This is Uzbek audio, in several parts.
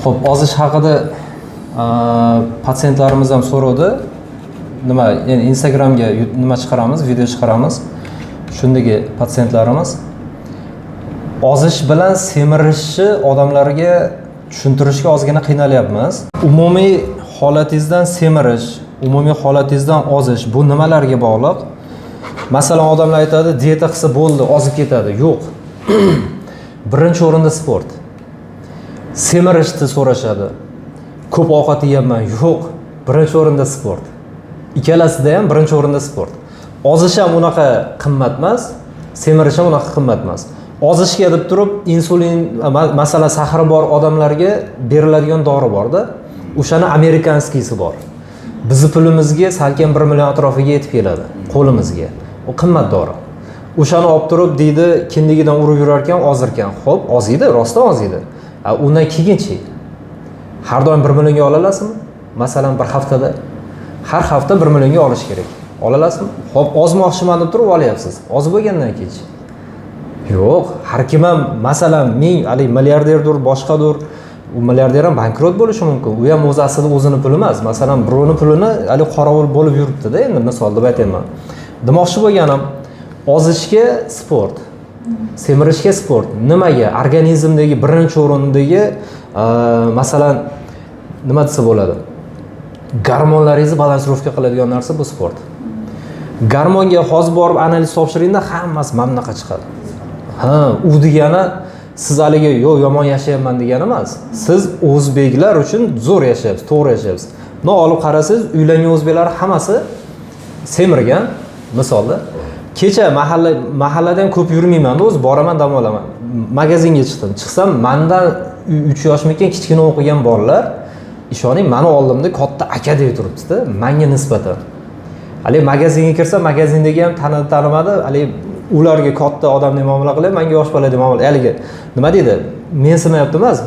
Xo'p, ozish haqida patsientlarimiz ham so'rovdi. Nima, ya'ni Instagramga nima chiqaramiz, video chiqaramiz. Shundagi patsientlarimiz ozish bilan semirishni odamlarga tushuntirishga ozgina qiynalyapmiz. Umumiy holatingizdan semirish, umumiy holatingizdan ozish bu nimalarga bog'liq? Masalan, odamlar aytadi, dieta qilsa bo'ldi, ozib ketadi. Yo'q. Birinchi o'rinda sport. Semirishni so'rashadi. Ko'p ovqat yeyapman. Yo'q. Birinchi o'rinda sport. Ikkalasida ham birinchi o'rinda sport. Ozish ham unaqa qimmat emas, semirish ham unaqa qimmat emas. Ozishga deb turib insulin, masalan, сахар i bor odamlarga beriladigan dori borda. O'shani американский si bor. Bizni pulimizga salkam 1 million atrofiga yetib keladi qo'limizga. U qimmat dori. O'shani olib turib deydi, kindigidan urib yurar ekan, ozirkan. Xo'p, oziydi, rostdan oziydi. A undan keyinchi? Har doim 1 millionga ola olasizmi? Masalan, bir haftada har hafta 1 millionga olish kerak. Ola olasizmi? Xo'p, ozmoqchiman deb turib olyapsiz. Ozib bo'lgandan keyinchi? Yo'q, har kim ham, masalan, ming haligi milliarderdir, boshqadir, u milliarder ham bankrot bo'lishi mumkin. U ham o'zi aslida o'zini puli emas. Masalan, birovni pulini haligi qorovul bo'lib yuribdi-da, endi misol deb aytyapman. Demoqchi bo'lganim, ozishga sport, semirishga sport. Nimaga? Organizmdagi birinchi o'rindagi, masalan, nima desa bo'ladi? Gormonlaringizni балансировка qiladigan narsa bu sport. Gormonga hozir borib analiz topshiringda, hammasi mana bunaqa chiqadi. Ha, u degani siz haligi yo'q, yomon yashayapman degani emas. Siz o'zbeklar uchun zo'r yashayapsiz, to'g'ri yashayapsiz. Но olib qarasangiz, uylangan o'zbeklar hammasi semirgan misolda. Kecha mahallada ham ko'p yurmayman, o'zi boraman, dam olaman. Magazinga chiqdim. Chiqsam, mandan 3 yoshmikin kichkina o'qigan bolalar, ishoning, mani oldimda katta akadek turibdida, manga nisbatan. Haligi magazinga kirsam, magazindagi ham tanidi, tanimadi. Haligi ularga katta odamdek muomala qilyapti, manga yosh boladek muomala. Haligi nima deydi, mensimayapti emas,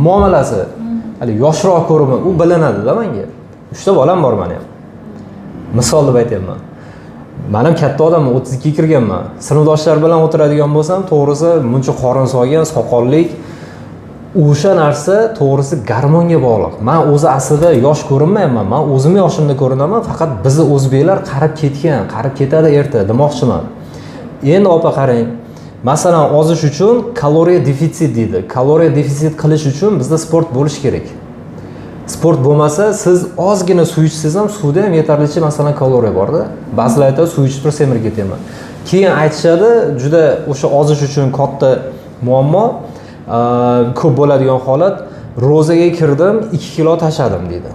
muomalasi haligi yoshroq ko'rinma, u bilinadida manga. Uchta bolam bor mani ham, misol deb aytyapman. Man ham katta odamman, 32ga kirganman. Sinfdoshlar bilan o'tiradigan bo'lsam, to'g'risi, muncha qorin solgan, soqollik, o'sha narsa to'g'risi gormonga bog'liq. Man o'zi aslida yosh ko'rinmayapman, man o'zimni yoshimda ko'rinaman, faqat bizni o'zbeklar qarib ketgan, qarib ketadi erta demoqchiman. Endi opa, qarang, masalan, ozish uchun kaloriya defitsit deydi. Kaloriya defitsit qilish uchun bizda sport bo'lishi kerak. Sport bo'lmasa, siz ozgina suv ichsangiz ham, suvda ham yetarlicha, masalan, kaloriya borda. Ba'zilar aytadi, suv ichib turib semirib ketyapman. Keyin aytishadi, juda o'sha ozish uchun katta muammo, ko'p bo'ladigan holat: ro'zaga kirdim, 2 kilo tashladim deydi,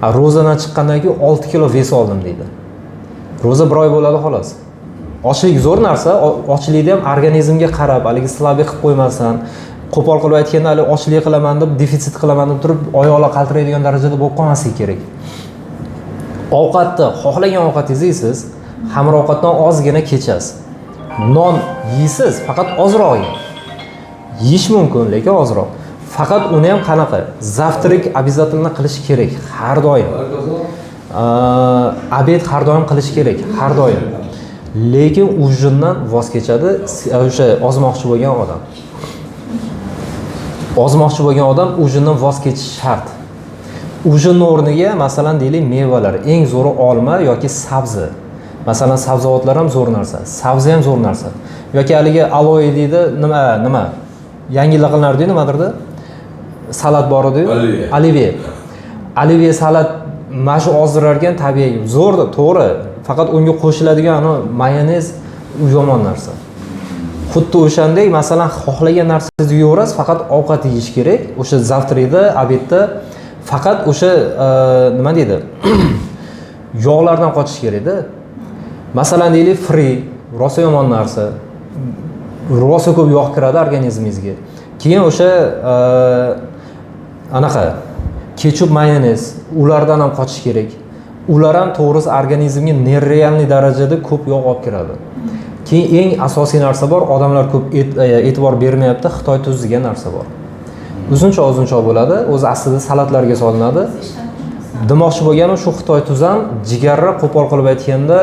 a ro'zadan chiqqandan keyin 6 kilo вес oldim deydi. Ro'za bir oy bo'ladi xolos. Ochlik zo'r narsa. Ochlikda ham organizmga qarab, haligi слабый qilib qo'ymasdan, qo'pol qilib aytganda, haligi ochlik qilaman deb, defitsit qilaman deb turib, oyoqlar qaltiraydigan darajada bo'lib qolmasligi kerak. Ovqatni, xohlagan ovqatingizni yeysiz, xamir ovqatdan ozgina kechasiz, non yeysiz, faqat ozroq yeng. Yeyish mumkin, lekin ozroq. Faqat uni ham qanaqa, завтрак обязательно qilish kerak har doim, обед har doim qilish kerak, har doim, lekin ужин dan voz kechadi o'sha ozmoqchi bo'lgan odam. Ozmoqchi bo'lgan odam ужин dan voz kechishi shart. Ужин ni o'rniga, masalan, deylik, mevalar, eng zo'ri olma yoki sabzi. Masalan, sabzavotlar ham zo'r narsa, sabzi ham zo'r narsa. Yoki haligi aloe deydi, nima, nima, yangi yilda qilinardiyu, nimadirda salat bor ediyu. Olivye. Olivye, olivye salat mana shu ozdirar ekan, tabiiy, zo'rda, to'g'ri. Faqat unga qo'shiladigan anavi mayonez, u yomon narsa. Xuddi o'shandek, masalan, xohlagan narsangizni yeyverasiz, faqat ovqat yeyish kerak o'sha завтрак da, обед da. Faqat o'sha nima deydi, yog'lardan qochish kerakda. Masalan, deylik, fri rosa yomon narsa, rosa ko'p yog' kiradi organizmingizga. Keyin o'sha anaqa ketchup, mayonez, ulardan ham qochish kerak. Ular ham to'g'risi organizmga нереальный darajada ko'p yog' olib kiradi. Keyin eng asosiy narsa bor, odamlar ko'p e'tibor bermayapti, xitoy tuzi degan narsa bor. Uzunchoq uzunchoq bo'ladi, o'zi aslida salatlarga solinadi. Demoqchi bo'lganim, shu xitoy tuzi ham jigarni, qo'pol qilib aytganda,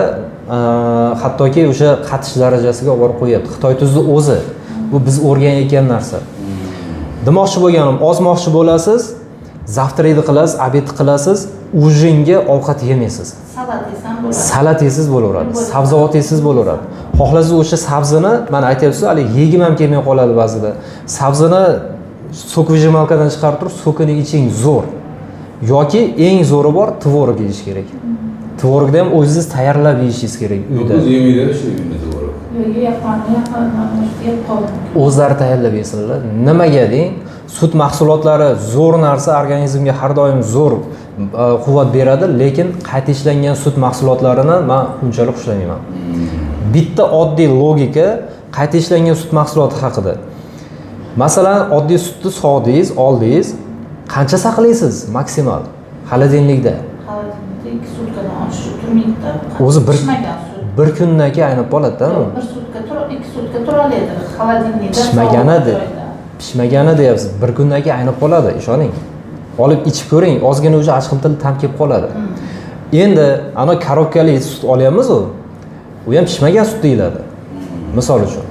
hattoki o'sha qatish darajasiga olib borib qo'yyapti xitoy tuzni o'zi. Bu biz o'rganayotgan narsa. Demoqchi bo'lganim, ozmoqchi bo'lasiz, завтрак ni qilasiz, обед qilasiz, ужин ga ovqat yemaysiz. Salat yesam bo'ladi. Salat yesangiz bo'laveradi, sabzavot yesangiz bo'laveradi. Xohlasangiz, o'sha sabzini, mana aytyapsiz, haligi yegim ham kelmay qoladi ba'zida. Sabzini соковыжималка dan chiqarib turib, сок ini iching, zo'r. Yoki eng zo'ri bor, tvorog yeyish kerak. Tvorogni ham o'zingiz tayyorlab yeyishingiz kerak uyda. O'zi yemaydi shu uyda tvorog. Yo'q, yeyapman, yaqindan yeb qoldim. O'zlari tayyorlab yesinlar. Nimaga deng? Sut mahsulotlari zo'r narsa, organizmga har doim zo'r quvvat beradi, lekin qayta ishlangan sut mahsulotlarini man unchalik xushlamayman. Bitta oddiy logika qayta ishlangan sut mahsuloti haqida. Masalan, oddiy sutni sog'dingiz, oldingiz, qancha saqlaysiz maksimal холодильник da? Холодильник da 2 sutkadan oshiq turmaydi. O'zi Pishmagan sut. Bir kundan keyin aynib qoladida u. 1 sutka tur, 2 sutka tura oladi холодильник da. Pishmagani Sovuq de. joyda. Pishmagani deyapsiz, bir kundan keyin aynib qoladi, ishoning. Olib ichib ko'ring, ozgina уже achqimtil ta'm kelib qoladi. Endi ana коробка li sut olyapmiz, u ham pishmagan sut deyiladi, misol uchun.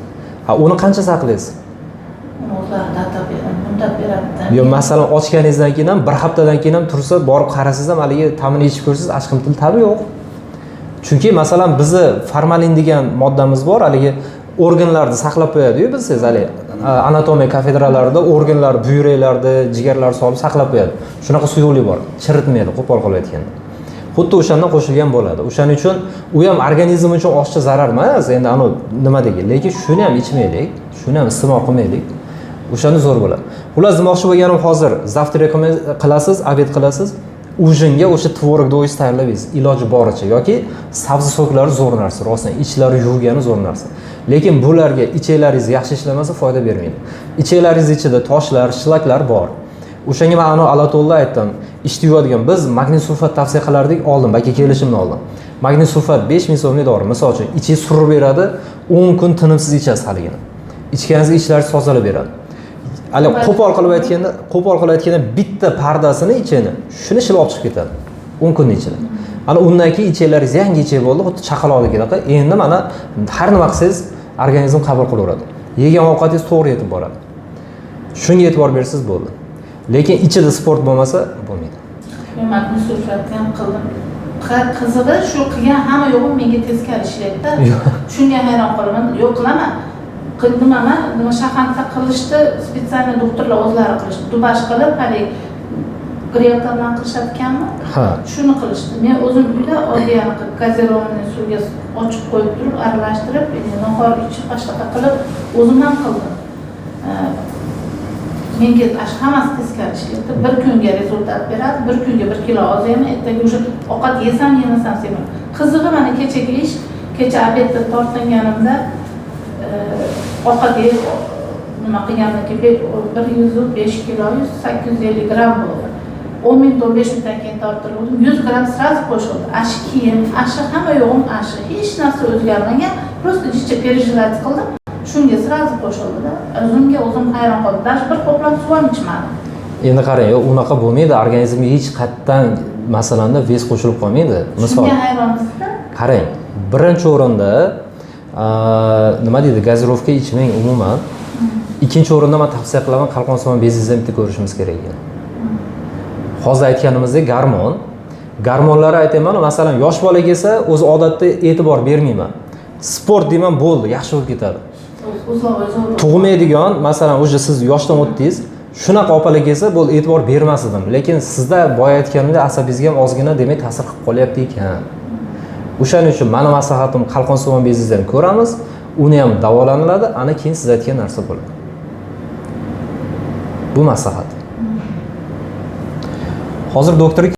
Ha, uni qancha saqlaysiz? Uni o'zlari data beradi, muddat beradi. Yo, masalan, ochganingizdan keyin ham, bir haftadan keyin ham tursa, borib qarasangiz ham, haligi ta'mini ichib ko'rsangiz, achqimtil ta'mi yo'q. Chunki, masalan, bizni formalin degan moddamiz bor, haligi organlarni saqlab qo'yadiyu, bilsangiz, haligi anatomiya kafedralarida organlar, buyraklarni, jigarlarni solib saqlab qo'yadi. Shunaqa suyuqlik bor, chiritmaydi, qo'pol qilib aytganda. Xuddi o'shandan qo'shilgan bo'ladi. O'shaning uchun u ham organizm uchun ozcha zarar emas endi, anavi nimadagi, lekin shuni ham ichmaylik, shuni ham iste'mol qilmaylik, o'shanda zo'r bo'ladi. Xullas, demoqchi bo'lganim, hozir завтрак qilasiz, обед qilasiz, ужин ga o'sha tvorogni o'zingiz tayyorlab yeysiz iloji boricha, yoki sabzi сок lari zo'r narsa, rostdan ichlari yuvgani zo'r narsa. Lekin bularga ichaklaringiz yaxshi ishlamasa, foyda bermaydi. Ichaklaringiz ichida toshlar, shlaklar bor. O'shanga man anavi alatolda aytdim, ichni yuvadigan biz magniy sulfat tavsiya qilardik oldin, balki kelishimdan oldin. Magniy sulfat 5000 so'mlik dori, misol uchun, ichingiz surib beradi, 10 kun tinimsiz ichasiz. Haligini ichganingizda ichlaringiz tozalab beradi. Hali qo'pol qilib aytganda, bitta pardasini, ichini, shuni shilib chiqib ketadi 10 kunni ichida. Ana undan keyin ichaklaringiz yangi ichak bo'ldi, xuddi chaqaloqnikidaqa. Endi mana har nima qilsangiz, organizm qabul qilaveradi, yegan ovqatingiz to'g'ri yetib boradi. Shunga e'tibor bersangiz bo'ldi, lekin ichida sport bo'lmasa, bo'lmaydi. Men magniy sulfatni ham qildim. Qizig'i, shu qilgan hamma yo'g'im menga teskari ishlaydida. Shunga hayron qolaman. Yo'q, qilaman. Nimaman, nima, shahanta qilishdi, специально doktorlar o'zlari qilishdi. Дубаш qilib, haligi грелка bilan qilishadi ekanmi? Ha. Shuni qilishdi. Men o'zim uyda oddiy anaqa газированный suvga ochib qo'yib turib, aralashtirib, endi nahor ichib, mana shunaqa qilib o'zim ham qildim. Menga shu hammasi teskari ishlaydi. Bir kunga результат beradi, bir kunga 1 kilo ozayaman, ertaga уже ovqat yesam, yemasam semaman. Qizig'i, mana kechagi ish, kecha обед da tortinganimda, ovqat yeb nima qilgandan keyin 105 kilo 850 gramm bo'ldi. 10 minut, 15 minutdan keyin tortilgandim, 100 gramm сразу qo'shildi. Ashi kiyim, ashi hamma yo'g'im, ashi hech narsa o'zgarmagan, просто jicha переживать qildim, shunga сразу qo'shildida. O'zimga o'zim hayron qoldim, даже bir ho'plam suv ham ichmadim. Endi qarang, yo'q, unaqa bo'lmaydi. Organizmga hech qayerdan, masalanda, вес qo'shilib qolmaydi, misol. Shunga hayronmizda. Qarang, birinchi o'rinda nima deydi, газировка ichmang umuman. Ikkinchi o'rinda man tavsiya qilaman, qalqonsimon bezingizni bitta ko'rishimiz kerak ekan. Hozir aytganimizdek, gormonlari aytyapman. Masalan, yosh bola kelsa, o'zi odatda e'tibor bermayman, sport deyman, bo'ldi, yaxshi bo'lib ketadi. Uzloq. Tug'maydigan, masalan, уже siz yoshdan o'tdingiz, shunaqa opalar kelsa bo'ldi, e'tibor bermas edim. Lekin sizda boya aytganimdek, asabingizga ham ozgina, demak, ta'sir qilib qolyapti ekan. O'shaning uchun mani maslahatim, qalqonsimon bezingizni ham ko'ramiz, uni ham davolaniladi, ana keyin siz aytgan narsa bo'ladi. Bu maslahat. Hozir doktor